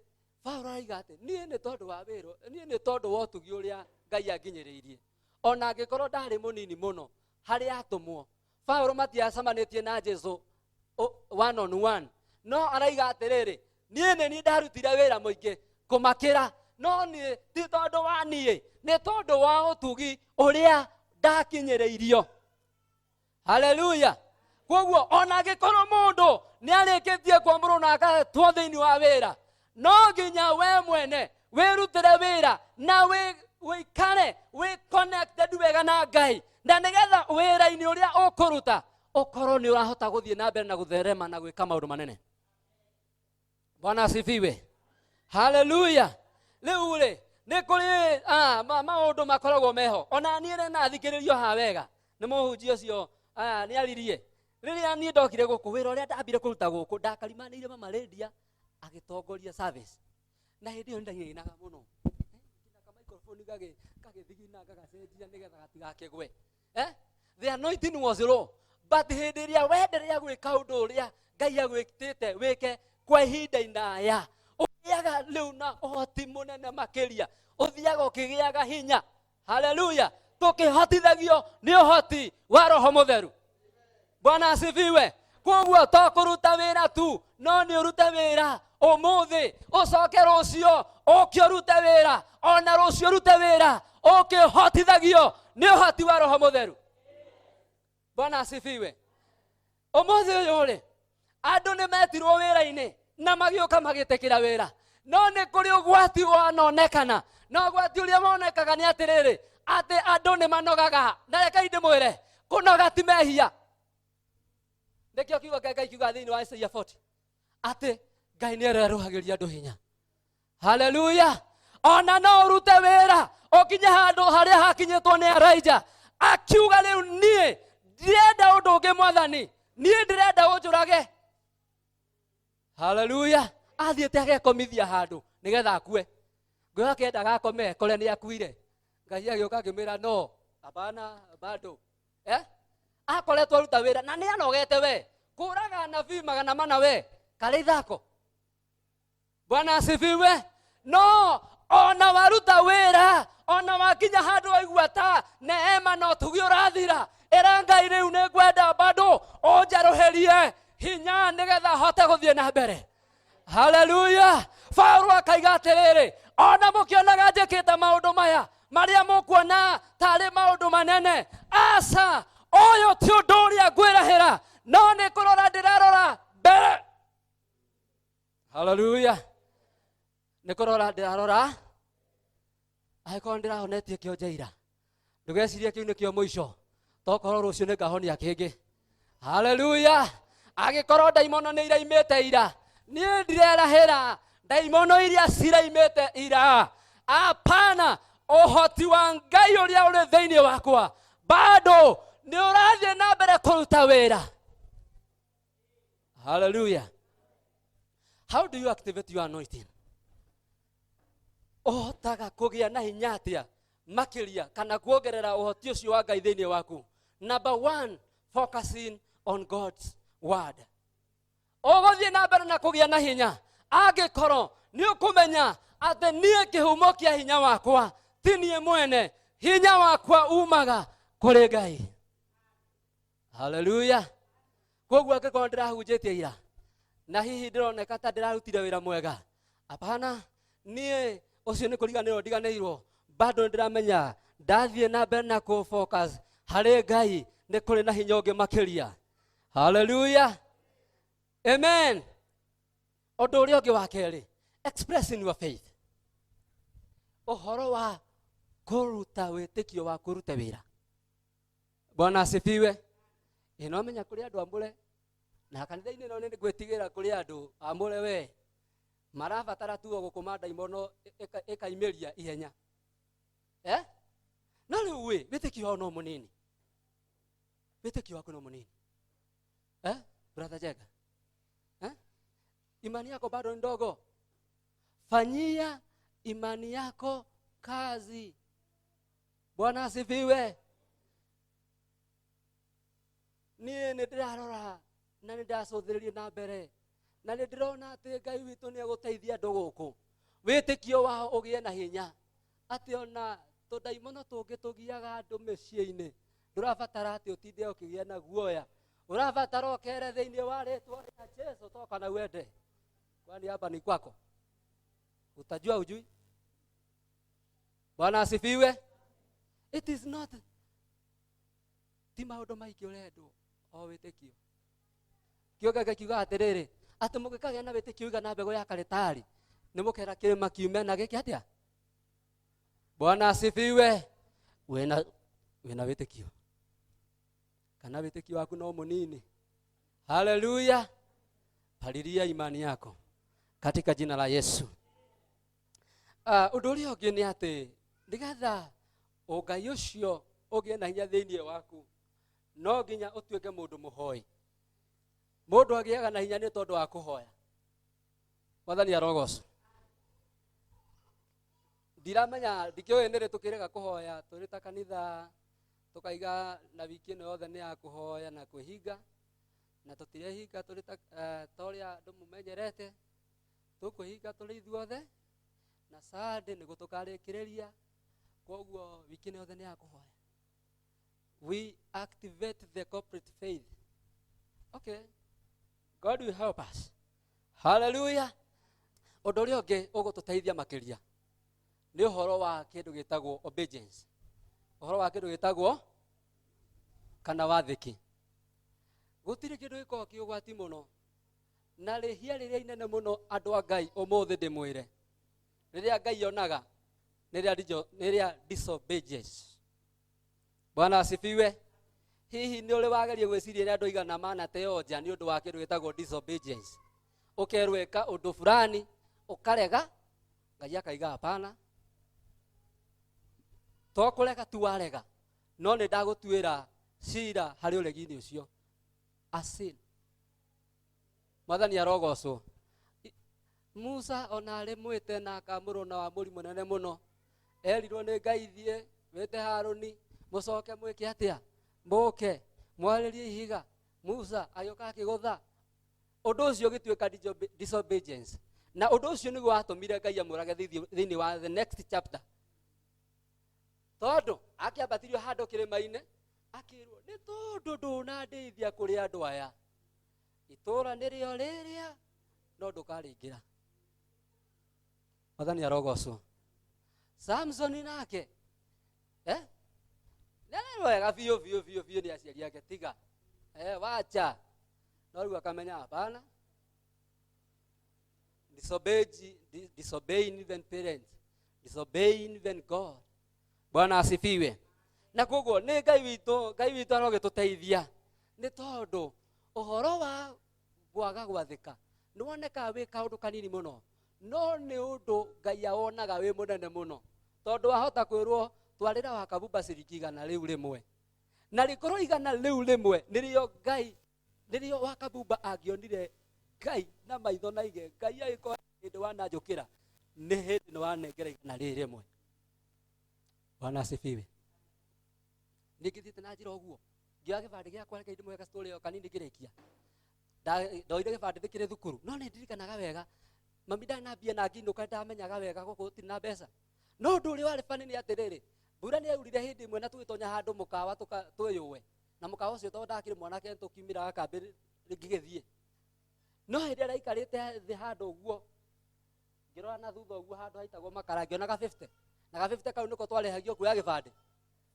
Paũlũ araiga atĩ niĩ nĩ tondũ wa wĩra, niĩ nĩ tondũ wa ũtugi ũrĩa Ngai anginyĩrĩirie, ona angĩkorwo ndarĩ mũnini mũno harĩ atũmwo. Paũlũ matiacemanĩtie na Jesũ one on one, no araiga atĩrĩrĩ, niĩ nĩ niĩ ndarutire wĩra mũingĩ kũmakĩra, no niĩ ti tondũ wa niĩ, nĩ tondũ wa ũtugi ũrĩa ndakinyĩrĩirio. Haleluya. Koguo ona angĩkorwo mũndũ nĩ arĩkĩtie kwamũrwo na agatwo thĩinĩ wa wĩra, no nginya we mwene wĩrutĩre wĩra na wĩikare wĩ connected wega na Ngai, na nĩgetha wĩra-inĩ ũrĩa ũkũruta ũkorwo nĩ ũrahota gũthiĩ na mbere na gũtherema na gwĩka maũndũ manene. Bwana asifiwe, haleluya. Rĩu rĩ, nĩ kũrĩ maũndũ makoragwo meho. Ona niĩ rĩ, nathikĩrĩrio haha wega nĩ mũhunjia ũcio, nĩ aririe rĩrĩa niĩ ndokire gũkũ, wĩra ũrĩa ndambire kũruta gũkũ, ndakarimanĩire mama Lydia agĩtongoria service, na hĩndĩ ĩyo nĩndainainaga mũno. Ka microphone gagĩthigina gagacenjia nĩgetha gatigakĩgwe. The anointing was low, but hĩndĩ ĩrĩa wenderea gwĩka ũndũ ũrĩa Ngai agwĩtĩte wĩke kwa ihinda inaya, ũgĩaga rĩu na ũhoti mũnene makĩria, ũthiaga ũkĩgĩaga hinya. Haleluya. Tũkĩhotithagio nĩ ũhoti wa Roho Mũtheru. Bwana asifiwe. Koguo to kũruta wĩra tu, no nĩ ũrute wĩra ũmũthĩ, ũcoke rũciũ ũke ũrute wĩra, ona rũciũ ũrute wĩra ũkĩhotithagio nĩ ũhoti wa Roho Mũtheru. Bwana asifiwe. Ũmũthĩ ũyũ rĩ, andũ nĩ metirwo wĩra-inĩ na magĩũka magĩtĩkĩra wĩra, no nĩ kũrĩ ũgwati wanonekana, na ũgwati ũrĩa wonekaga nĩ atĩrĩrĩ, atĩ andũ nĩ manogaga. Na rekei ndĩmwĩre, kũnoga ti mehia. Nĩkĩo kiugo kĩa Ngai kiugaga thĩinĩ wa Isaia 40 atĩ Ngai nĩ arerũhagĩria andũ hinya. Haleluya. Ona no ũrute wĩra ũkinye handũ harĩa hakinyĩtwo nĩ Elijah, akiuga rĩu niĩ ndirenda ũndũ ũngĩ mwathani, niĩ ndĩrenda ũnjũrage. Haleluya. Athiĩte agekomithia handũ nĩgetha akue. Ngũya akĩenda gakome kore nĩ akuire. Ngai agĩũka akĩmwĩra no, hapana, bado. Akoretwo aruta wĩra na nĩ anogete we, kũraga nabii 400 we karĩ ithako. Bwana asifiwe. No ona waruta wĩra, ona wakinya handũ waigua ta neema no tugi ũrathira, ĩra Ngai rĩu nĩ ngwenda bado ũnjerũhĩrie hinya nĩgetha hote gũthiĩ na mbere. Haleluya. Paulo akaiga atĩrĩrĩ, ona mũkĩonaga njĩkĩte maũndũ maya marĩa mũkuona tarĩ maũndũ manene, aca, ũyũ ti ũndũ ũrĩa ngwĩrahĩra, no nĩ kũrora ndĩrarora mbere. Haleluya. Nĩ kũrora ndĩrarora. Angĩkorwo ndĩrahonetie kĩonje ira, ndũgecirie kĩu nĩkĩo mũico, tokorwo rũciũ nĩ ngahonia kĩngĩ. Haleluya. Angĩkorwo ndaimono nĩ iraimĩte ira, niĩ ndirerahĩra ndaimono iria ciraimĩte ira. Hapana, ũhoti wa Ngai ũrĩa ũrĩ thĩinĩ wakwa bado nĩ ũrathiĩ na mbere kũruta wĩra. Hallelujah. How do you activate your anointing? Ũhotaga kũgĩa na hinya atĩa makĩria kana kuongerera ũhoti ũcio wa Ngai thĩinĩ waku? Number one, focusing on God's word. Ũgũthiĩ na mbere na kũgĩa na hinya angĩkorwo nĩ ũkũmenya atĩ niĩ kĩhumo kĩa hinya wakwa ti niĩ mwene, hinya wakwa umaga kũrĩ Ngai. Haleluya. Koguo angĩkorwo ndĩrahunjĩtie ira na hihi ndĩroneka ta ndĩrarutire wĩra mwega, hapana, niĩ ũcio nĩ kũriganĩrwo ndiganĩirwo, bado ndĩramenya ndathiĩ na mbere na kũ focus harĩ Ngai nĩ kũrĩ na hinya ũngĩ makĩria. Haleluya, amen. Ũndũ ũrĩa ũngĩ wa kerĩ, expressing your faith, ũhoro wa kũruta wĩtĩkio wa kũruta wĩra. Bwana asifiwe. Ĩ no menya kũrĩ andũ amũre na kanitha-inĩ ĩno nĩ ngwĩtigĩra kũrĩ andũ amũre we marabatara tu o gũkũma ndaimono ĩkaimĩria ihenya. No rĩu ĩ wĩtĩkio wao no mũnini, wĩtĩkio waku no mũnini. Brother Jega, Imani yako bado ni ndogo. Fanyia imani yako kazi. Bwana asifiwe. Niĩ nĩ ndĩrarora na nĩ ndacũthĩrĩria na mbere na nĩ ndĩrona atĩ Ngai witũ nĩ egũteithia andũ gũkũ wĩtĩkio wao ũgĩe na hinya, atĩ ona tũndaimono tũngĩ tũgiaga andũ mĩciĩ-inĩ ndũrabatara atĩ ũtinde ũkĩgĩa na guoya, ũrabatara ũkere thĩinĩ wa rĩtwa rĩa Jesu, toka na uende, kwani hapa ni kwako, utajua ujui. Bwana asifiwe. It is not ti maũndũ maingĩ ũrendwo, o wĩtĩkio. Kiugo gĩake kiugaga atĩrĩrĩ, atĩ mũngĩkagĩa na wĩtĩkio ũigana mbegũ ya karitari, nĩ mũkera kĩrĩma kiume na gĩke atĩa? Bwana asifiwe. Wĩna wĩtĩkio kana wĩtĩkio waku no mũnini? Haleluya. Palilia imani yako katika jina la Yesu. Ũndũ ũrĩa ũngĩ nĩ atĩ nĩgetha ũngai ũcio ũgĩe na hinya thĩinĩ waku, no nginya ũtuĩke mũndũ mũhoi. Mũndũ agĩaga na hinya nĩ tondũ wa kũhoya. Mwathani arogocwo. Ndiramenya, ndikĩũĩ nĩ rĩ tũkĩrega kũhoya tũrĩ ta kanitha, tũkaiga na wiki ĩno yothe nĩ ya kũhoya na kwĩhinga, na tũtirehinga tũrĩ ta ũrĩa andũ mũmenyerete. Tũkwĩhinga tũrĩ ithuothe, na Sunday nĩguo tũkarĩkĩrĩria. Koguo wiki ĩno yothe nĩ ya kũhoya. We activate the corporate faith. Okay, God will help us. Hallelujah. Ũndũ ũrĩa ũngĩ ũgũtũteithia makĩria nĩ ũhoro wa kĩndũ gĩtagwo obedience, ũhoro wa kĩndũ gĩtagwo kana wathĩki. Gũtirĩ kĩndũ gĩkoragwo kĩ ũgwati mũno na rĩhia rĩrĩa inene mũno andũ a Ngai ũmũthĩ ndĩmwĩre, rĩrĩa Ngai onaga nĩ rĩa disobedience. Bwana asifiwe. Hihi nĩ ũrĩ wageria gwĩciria nĩ andũ aigana manateo nja nĩ ũndũ wa kĩndũ gĩtagwo disobedience? Ũkerwo ĩka ũndũ fulani ũkarega, Ngai akaiga hapana, to kũrega tu warega, no nĩ ndagũtuĩra cira harĩ ũregi-inĩ ũcio. A sin. Mwathani arogocwo. Musa ona arĩ mwĩte na akamũrwo na wamũri mũnene mũno, erirwo nĩ Ngai thiĩ wĩte Harũni mũcoke mwĩke atĩa, mũke mwarĩrie ihiga. Musa agĩũka akĩgũtha. Ũndũ ũcio ũgĩtuĩka disobedience, na ũndũ ũcio nĩguo watũmire Ngai amũrage thĩinĩ wa the next chapter, tondũ akĩambatirio handũ kĩrĩma-inĩ akĩrwo nĩ tondũ ndũnandeithia kũrĩ andũ aya, itũũra nĩrĩo rĩrĩa no ndũkarĩingĩra. Mwathani arogocwo. Samsoni nake nĩarerwo wega biũ biũ biũ biũ nĩ aciari ake, tiga wacha, no rĩu akamenya hapana. Disobeying even parents, disobeying even God. Bwana asifiwe. Na koguo nĩ Ngai witũ, Ngai witũ arogĩtũteithia, nĩ tondũ ũhoro wa kwaga gwathĩka nĩ wonekaga wĩ kaũndũ kanini mũno, no nĩ ũndũ Ngai awonaga wĩ mũnene mũno, tondũ wahota kwĩrwo twarĩra wa kabumba ciringi igana rĩu rĩmwe, na rĩkorwo igana rĩu rĩmwe nĩrĩo Ngai, nĩrĩo wa kabumba angĩonire Ngai na maitho na ige Ngai agĩkorwo hĩndĩ wananjũkĩra nĩ hĩndĩ nĩ wanengera igana rĩrĩ rĩmwe. Bwana asifiwe. Ningĩthiĩte na njĩra ũguo ngĩoya gĩbandĩ gĩakwa, reke ndĩmũhe story ĩyo kanini ngĩrĩkia. Ndoire gĩbandĩ ndĩkĩrĩ thukuru, no nĩ ndirikanaga wega mami ndarĩ na mbia na ngĩinũka ndamenyaga wega gũkũ gũtirĩ na mbeca. No ũndũ ũrĩa warĩ bani nĩ atĩrĩrĩ, mbura nĩ yaurire hĩndĩ ĩmwe na tũgĩtonya handũ mũkawa twĩyũe, na mũkawa ũcio tondũ ndakĩrĩ mwanake tũkiumĩraga kambĩ ngĩgĩthiĩ. No hĩndĩ ĩrĩa ndaikarĩte thĩ handũ ũguo ngĩrora na thutha ũguo handũ haitagwo makara, ngĩona ga 50, na ga 50 kau nĩko twarĩhagio kuoya gĩbandĩ.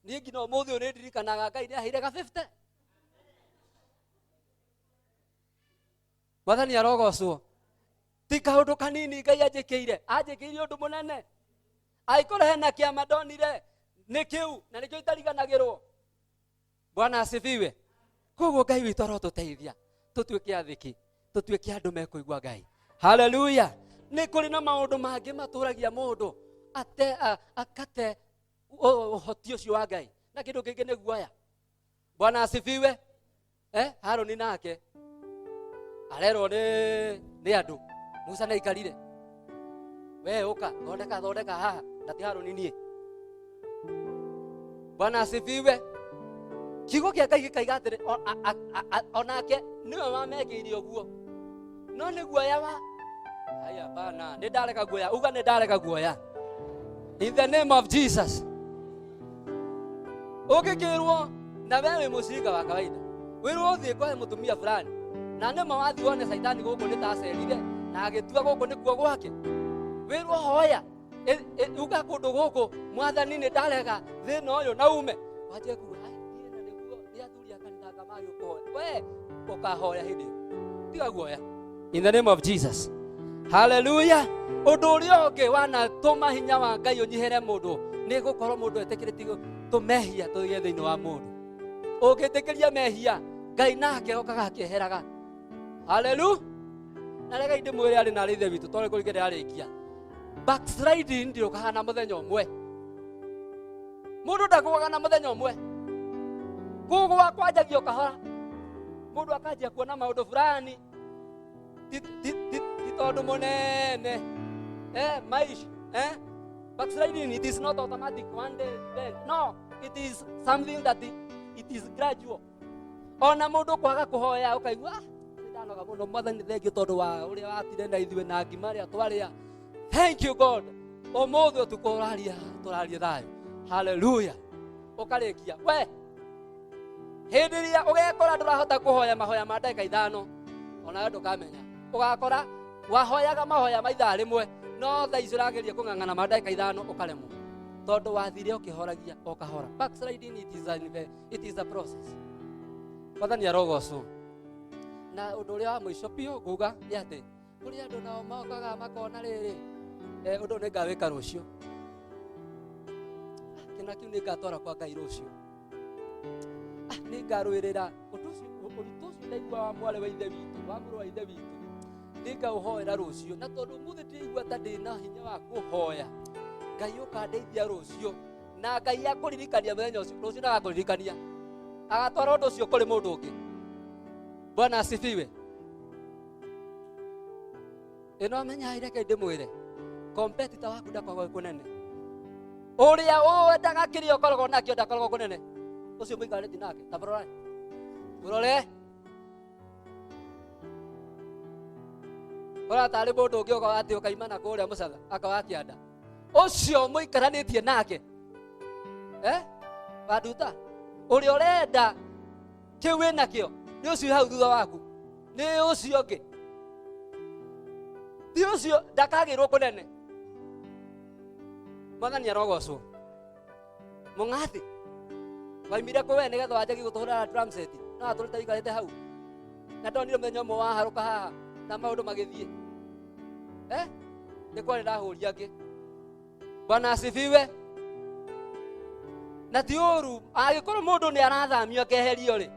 Niĩ nginya ũmũthĩ ũyũ nĩ ndirikanaga Ngai nĩ aheire ga 50. Mwathani arogocwo. Ti kaũndũ kanini Ngai anjĩkĩire, anjĩkĩire ũndũ mũnene. Angĩkorwo hena kĩama ndonire nĩ kĩu, na nĩkĩo itariganagĩrwo. Bwana asifiwe. Koguo Ngai witũ arotũteithia tũtuĩke athĩki, tũtuĩke andũ mekũigua Ngai. Haleluya. Nĩ kũrĩ na maũndũ mangĩ matũragia mũndũ akate ũhoti ũcio wa Ngai, na kĩndũ kĩngĩ nĩ guoya. Bwana asifiwe. Harũni nake arerwo nĩ andũ, Musa nĩ aikarire, we ũka thondeka thondeka haha, na ti Harũni niĩ. Bwana asifiwe. Kiugo kĩa Ngai gĩkaiga atĩrĩ, onake nĩwe wamekĩire ũguo, no nĩ guoya wa haya bana, nĩ ndarega guoya, uga nĩ ndarega guoya in the name of Jesus. Ũngĩkĩrwo na we wĩ mũcinga wa kawaida, wĩrwo ũthiĩ kwa mũtumia fulani, na nĩ ma wathiĩ wone caitani gũkũ nĩ tacerire na agĩtua gũkũ nĩkuo gwake, wĩrwo hoya uga kũndũ gũkũ mwathani nĩ ndarega thĩna ũyũ na ume wanjie kuga, ai, niĩ na nĩguo nĩ athuri a kanitha anga magĩũkũhoya, we ũkahoya hĩndĩ ĩyo. Tiga guoya. In the name of Jesus. Hallelujah. Ũndũ ũrĩa ũngĩ wanatũma hinya wa Ngai ũnyihĩre mũndũ nĩ gũkorwo mũndũ etĩkĩrĩtie tũmehia tũgĩe thĩinĩ wa mũndũ. Ũngĩtĩkĩria mehia, Ngai nake okaga akĩeheraga. Hallelujah. Na reke ndĩmwĩre arĩ na arĩ ithe witũ tondũ kũringana ndĩrarĩkia. Backsliding ndĩũkaga na mũthenya ũmwe. Mũndũ ndagũaga na mũthenya ũmwe. Kũgũa kwanjagia o kahora. Mũndũ akanjia kuona maũndũ fulani ti ti ti ti tondũ mũnene. Maisha backsliding, it is not automatic one day then. No, it is something that it is gradual. Ona mũndũ kwaga kũhoya ũkaigua, ah, nĩndanoga mũno, Mwathani thengiũ tondũ wa ũrĩa watire na ithuĩ na ngima ĩrĩa twarĩa. Thank you God. Ũmũthĩ ũtukũ ũraria tũraria thayũ. Hallelujah. Ũkarĩkia we hĩndĩ ĩrĩa ũgekora ndũrahota kũhoya mahoya ma ndagĩka 5, onawe ndũkamenya. Ũgakora wahoyaga mahoya ma ithaa rĩmwe, no thaa ici ũrageria kũng'ang'ana ma ndagĩka 5 ũkaremwo, tondũ wathire ũkĩhoragia o kahora. Backsliding, it is a process. Mwathani arogocwo. Na ũndũ ũrĩa wa mũico biũ nguga nĩ atĩ kũrĩ andũ nao mokaga makona rĩrĩ, ũndũ ũyũ nĩngawĩka rũciũ, kĩna kĩu nĩngatwara kwa Ngai rũciũ, nĩngarũĩrĩra ũndũ ũcio, ũritũ ũcio ndaigua wa mwarĩ wa ithe witũ, wa mũrũ wa ithe witũ, nĩngaũhoera rũciũ. Na tondũ ũmũthĩ ndiraigua ta ndĩna hinya wa kũhoya, Ngai ũkandeithia rũciũ. Na Ngai akũririkania mũthenya ũcio, rũciũ ndagakũririkania, agatwara ũndũ ũcio kũrĩ mũndũ ũngĩ. Bwana asifiwe. Ĩno menya, reke ndĩmwĩre, competitor waku ndakoragwo wĩ kũnene. Ũrĩa wendaga kĩrĩa ũkoragwo nakĩo ndakoragwo kũnene. Ũcio mũikarĩti nake, ta mũrore, mũrore ũrĩa tarĩ mũndũ ũngĩ ũkaga atĩ ũkaima na kũrĩa mũcatha akawa kĩanda ũcio mũikaranĩtie nake, wanduta ũrĩa ũrenda kĩu wĩ nakĩo nĩ ũcio hau thutha waku, nĩ ũcio ũngĩ, ti ũcio ndakagĩrwo kũnene. Mwathani arogocwo. Mũng'athi waimire kũ we nĩgetha wanjagie gũtũhũrĩra drum set? No atũrĩte ikarĩte hau na ndonire mũthenya ũmwe waharũka haha na maũndũ magĩthiĩ, nĩ kwarĩ ndahũria angĩ. Bwana asifiwe. Na ti ũru angĩkorwo mũndũ nĩ arathamio akeherio rĩ,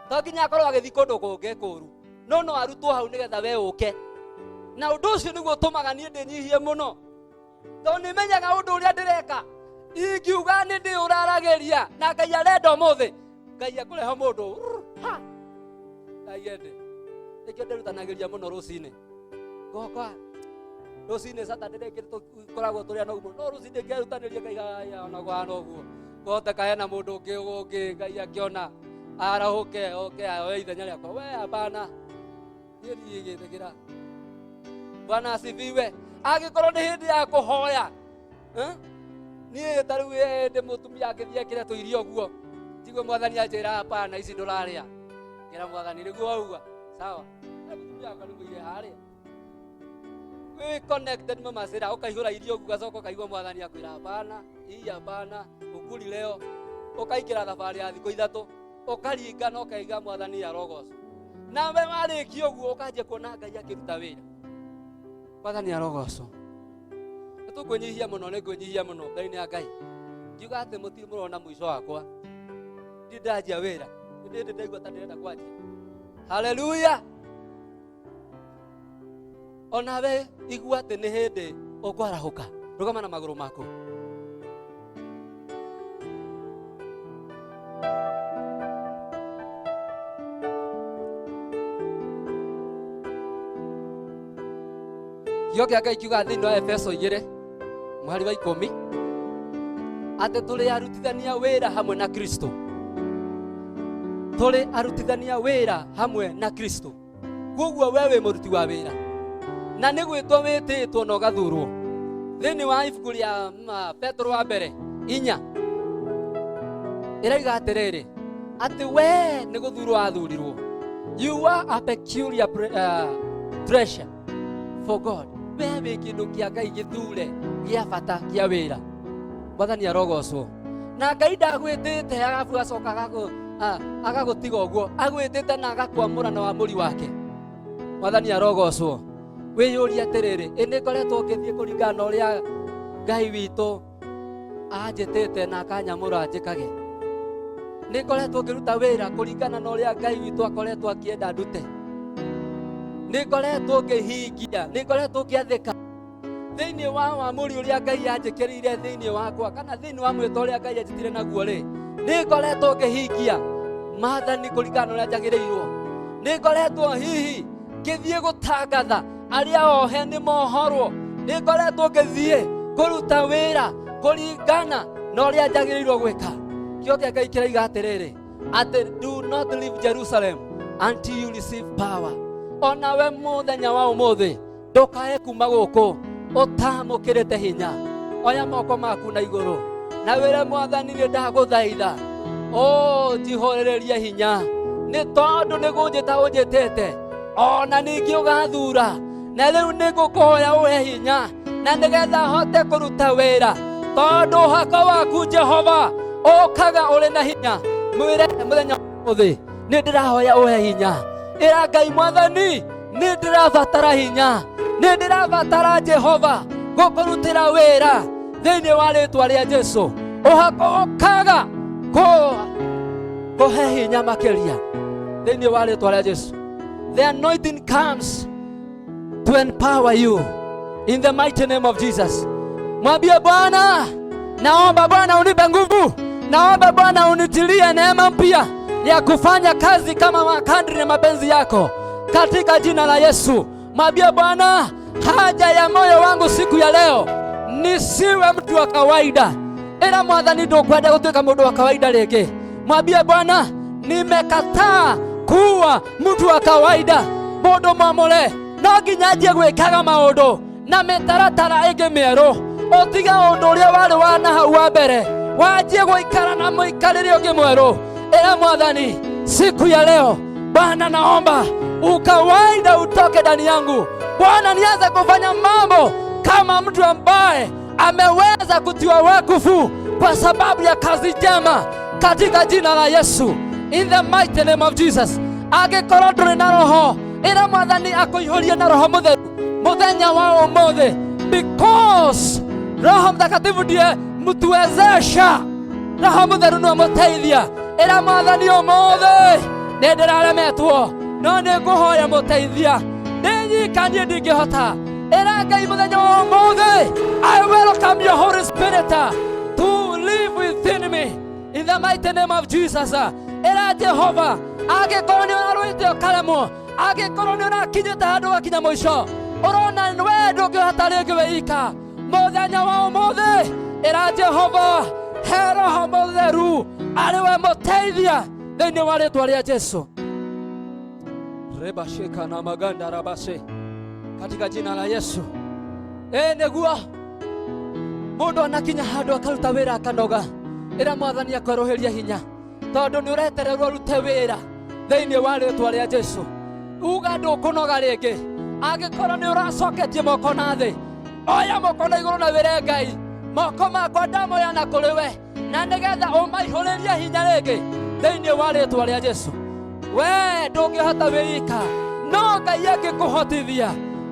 to nginya akorwo agĩthiĩ kũndũ kũngĩ kũru, no no arutwo hau nĩgetha we ũke. Na ũndũ ũcio nĩguo ũtũmaga niĩ ndĩnyihie mũno, tondũ nĩ menyaga ũndũ ũrĩa ndĩreka ingiuga nĩ ndĩũraragĩria na Ngai arenda ũmũthĩ Ngai akũrehe mũndũ ha Ngai ende. Nĩkĩo ndĩrutanagĩria mũno rũcinĩ, ngoka rũcinĩ Saturday rĩngĩ tũkoragwo tũrĩ anogu mũno, no rũcinĩ ngerutanĩria ngaiga ona kũhana ũguo kũhoteka hena mũndũ ũngĩ ũngĩ Ngai akĩona arahũke oke oe ithenya rĩakwa. We hapana, niĩ ndigĩtĩkĩra. Bwana asifiwe. Angĩkorwo nĩ hĩndĩ ya kũhoya, niĩ ta rĩu hĩndĩ mũtumia angĩthiĩ ekĩre tũirio ũguo, tiguo Mwathani anjĩra hapana, ici ndũrarĩa. Ngĩra Mwathani nĩguo wauga, sawa. Na mũtumia wakwa nĩ mũire harĩa wĩ connected mama cira ũkaihũra irio ũguo, ũgacoka ũkaigua Mwathani akwĩra hapana, hii hapana, ũkuri leo. Ũkaingĩra thabarĩ ya thikũ 3, ũkaringa na ũkaiga Mwathani arogocwo. Nawe warĩkia ũguo ũkanjia kuona Ngai akĩruta wĩra. Mwathani arogocwo. Nĩ tũkwĩnyihia mũno, nĩ ngwĩnyihia mũno mbere-inĩ ya Ngai ngiuga atĩ mũtirĩ mũrona mũico wakwa. Ndirĩ ndanjia wĩra, nĩ ndĩ ndaigua ta ndĩrenda kwanjia. Haleluya. Onawe igua atĩ nĩ hĩndĩ ũkwarahũka, rũgama na magũrũ maku. Kiugo kĩa Ngai kiugaga thĩinĩ wa Efeso 2 mũhari wa 10 atĩ tũrĩ arutithania wĩra hamwe na Kristo, tũrĩ arutithania wĩra hamwe na Kristo. Koguo we wĩ mũruti wa wĩra na nĩ gwĩtwo wĩtĩtwo na ũgathurwo. Thĩinĩ wa ibuku rĩa Petro wa mbere 4 ĩrauga atĩrĩrĩ, atĩ we nĩ gũthurwo wathurirwo, you are a peculiar treasure for God. We wĩ kĩndũ kĩa Ngai gĩthure gĩa bata kĩa wĩra. Mwathani arogocwo. Na Ngai ndagwĩtĩte arabu acoka agagũtiga ũguo, agwĩtĩte na agakwamũra na wamũri wake. Mwathani arogocwo. Wĩyũrie atĩrĩrĩ, ĩ nĩ ngoretwo ngĩthiĩ kũringana na ũrĩa Ngai witũ anjĩtĩte na akanyamũra njĩkage? Nĩ ngoretwo ngĩruta wĩra kũringana na ũrĩa Ngai witũ akoretwo akĩenda ndute? Nĩ ngoretwo ngĩhingia? Nĩ ngoretwo ngĩathĩka thĩinĩ wa wamũri ũrĩa Ngai anjĩkĩrĩire thĩinĩ wakwa, kana thĩinĩ wa mwĩto ũrĩa Ngai anjĩtire naguo rĩ? Nĩ ngoretwo ngĩhingia maathani kũringana na ũrĩa njagĩrĩirwo? Nĩ ngoretwo hihi ngĩthiĩ gũtangatha arĩa ohe nĩ mohorwo? Nĩ ngoretwo ngĩthiĩ kũruta wĩra kũringana na ũrĩa njagĩrĩirwo gwĩka? Kĩo kĩa Ngai kĩraiga atĩrĩrĩ, atĩ do not leave Jerusalem until you receive power. Onawe mũthenya wa ũmũthĩ ndũkae kuma gũkũ ũtamũkĩrĩte hinya. Oya moko maku na igũrũ na wĩre Mwathani, nĩ ndagũthaitha o njihũrĩrĩrie hinya, nĩ tondũ nĩ gũnjĩta ũnjĩtĩte, ona ningĩ ũgathura, na rĩu nĩ ngũkũhoya ũhe hinya na nĩgetha hote kũruta wĩra, tondũ ũhaka waku Jehova ũkaga ũrĩ na hinya. Mwĩre mũthenya ũmũthĩ, nĩ ndĩrahoya ũhe hinya. Ĩra Ngai, Mwathani, nĩ ndĩrabatara hinya, nĩ ndĩrabatara Jehova gũkũrutĩra wĩra thĩinĩ wa rĩtwa rĩa Jesu. Ũhaka ũkaga kũhe hinya makĩria thĩinĩ wa rĩtwa rĩa Jesu. The anointing comes to empower you in the mighty name of Jesus. Mwambie Bwana, naomba Bwana unipe nguvu, naomba Bwana unitilie neema mpya ya kufanya kazi kama kadri na mapenzi yako katika jina la Yesu. Mwambie Bwana, haja ya moyo wangu siku ya leo nisiwe mtu wa kawaida. Ĩra Mwathani ndũkwenda gũtuĩka mũndũ wa kawaida rĩngĩ. Mwambie Bwana, nimekataa kuwa mtu wa kawaida. Mũndũ mwamũre no nginya anjie gwĩkaga maũndũ na mĩtaratara ĩngĩ mĩerũ. Ũtige ũndũ ũrĩa warĩ wa na hau wa mbere, wanjie gũikara na mũikarĩre ũngĩ mwerũ. Ĩra Mwathani siku ya leo, Bwana, naomba ukawaida utoke ndani yangu. Bwana, nianze kufanya mambo kama mtu ambaye ameweza kutiwa wakfu kwa sababu ya kazi njema, katika jina la Yesu, in the mighty name of Jesus. Angĩkorwo ndũrĩ na Roho, ĩra Mwathani akũihũrie na Roho Mũtheru mũthenya wa ũmũthĩ, because Roho Mtakatifu ndiye mtuwezesha. Roho Mũtheru nĩwe mũteithia. Ĩra Mwathani, ũmũthĩ nĩ ndĩraremetwo, no nĩ ngũhoya mũteithia, ndĩ nyika niĩ ndingĩhota. Ĩra Ngai mũthenya wa ũmũthĩ, I welcome your Holy Spirit to live within me in the mighty name of Jesus. Ĩra Jehova, angĩkorwo nĩ ũrarũĩte ũkaremwo, angĩkorwo nĩ ũrakinyĩte handũ ũgakinya mũico, ũrona we ndũngĩhota rĩngĩ wĩika, mũthenya wa ũmũthĩ ĩra Jehova, he Roho Mũtheru arĩ we mũteithia thĩinĩ wa rĩtwa rĩa Jesu. Rebasheka na maganda rabashe, katika jina la Yesu. Ĩ nĩguo mũndũ anakinya handũ akaruta wĩra akanoga, ĩra Mwathani akwerũhĩria hinya, tondũ nĩ ũretererwo ũrute wĩra thĩinĩ wa rĩtwa rĩa Jesu. Uga ndũkũnoga rĩngĩ. Angĩkorwo nĩ ũracoketie moko na thĩ, oya moko na igũrũ na wĩre Ngai, moko makwa ndamoya na kũrĩ we, na nĩgetha ũmaihũrĩrie hinya rĩngĩ thĩinĩ wa rĩtwa rĩa Jesu. We ndũngĩhota wĩika, no Ngai angĩkũhotithia,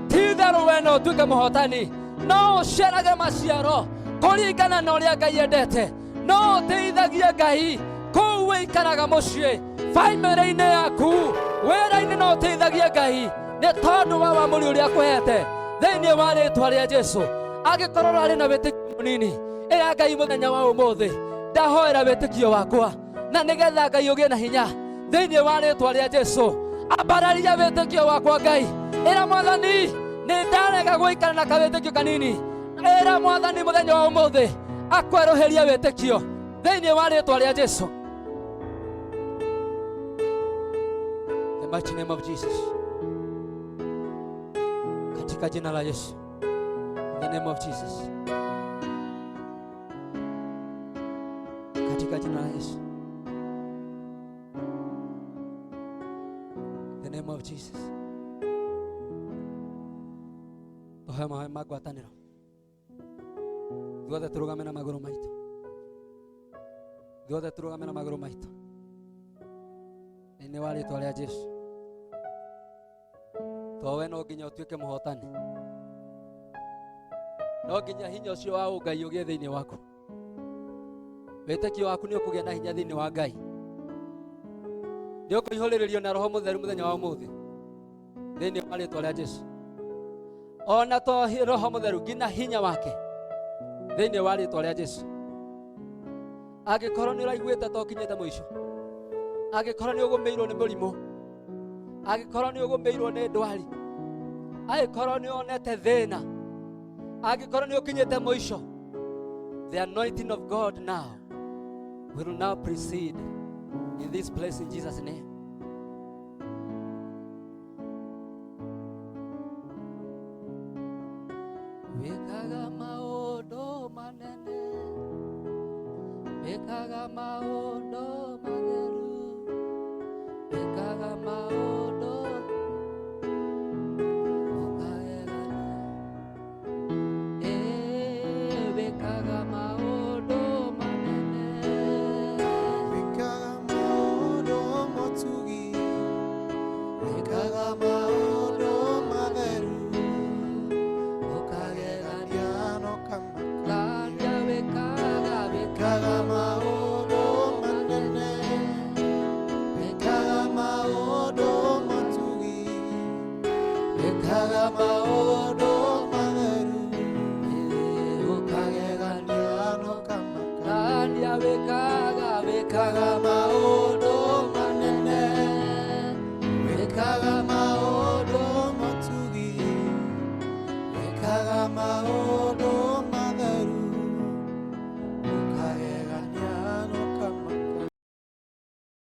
ti itherũ we no ũtuĩke mũhotani, no ũcerage maciaro kũringana na ũrĩa Ngai endete, no ũteithagie Ngai kũu wĩikaraga mũciĩ, bamĩrĩ-inĩ yaku, wĩra-inĩ, no ũteithagie Ngai nĩ tondũ wa wamũri ũrĩa akũhete thĩinĩ wa rĩtwa rĩa Jesu. Angĩkorwo ũrarĩ na wĩtĩkio mũnini, ĩra Ngai mũthenya wa ũmũthĩ, ndahoera wĩtĩkio wakwa na nĩgetha Ngai ũgĩe na hinya thĩinĩ wa rĩtwa rĩa Jesu. Ambararia wĩtĩkio wakwa, Ngai. Ĩra Mwathani, nĩ ndarega gũikara na kawĩtĩkio kanini. Ĩra Mwathani mũthenya wa ũmũthĩ akwerũhĩrie wĩtĩkio thĩinĩ wa rĩtwa rĩa Jesu. The mighty name of Jesus, katika jina la Yesu, in the name of Jesus, katika jina la Yesu, the name of Jesus. Tũhoe mahoya ma ngwatanĩro, ithuothe tũrũgame na magũrũ maitũ, ithuothe tũrũgame na magũrũ maitũ thĩinĩ wa rĩtwa rĩa Jesu. To we no nginya ũtuĩke mũhotani, no nginya hinya ũcio wa ũngai ũgĩe thĩinĩ waku. Wĩtĩkio waku nĩ ũkũgĩa na hinya thĩinĩ wa Ngai, nĩ ũkũihũrĩrĩrio na Roho Mũtheru mũthenya wa ũmũthĩ thĩinĩ wa rĩtwa rĩa Jesu. Ona to Roho Mũtheru, nginya hinya wake thĩinĩ wa rĩtwa rĩa Jesu. Angĩkorwo nĩ ũraiguĩte ta ũkinyĩte mũico, angĩkorwo nĩ ũgũmĩirwo nĩ mũrimũ, angĩkorwo nĩ ũgũmĩirwo nĩ ndwari, angĩkorwo nĩ wonete thĩna, angĩkorwo nĩ ũkinyĩte mũico, the anointing of God now will now proceed in this place in Jesus' name. Wĩkaga maũndũ manene, wĩkaga maũndũ matheru, wĩkaga maũndũ.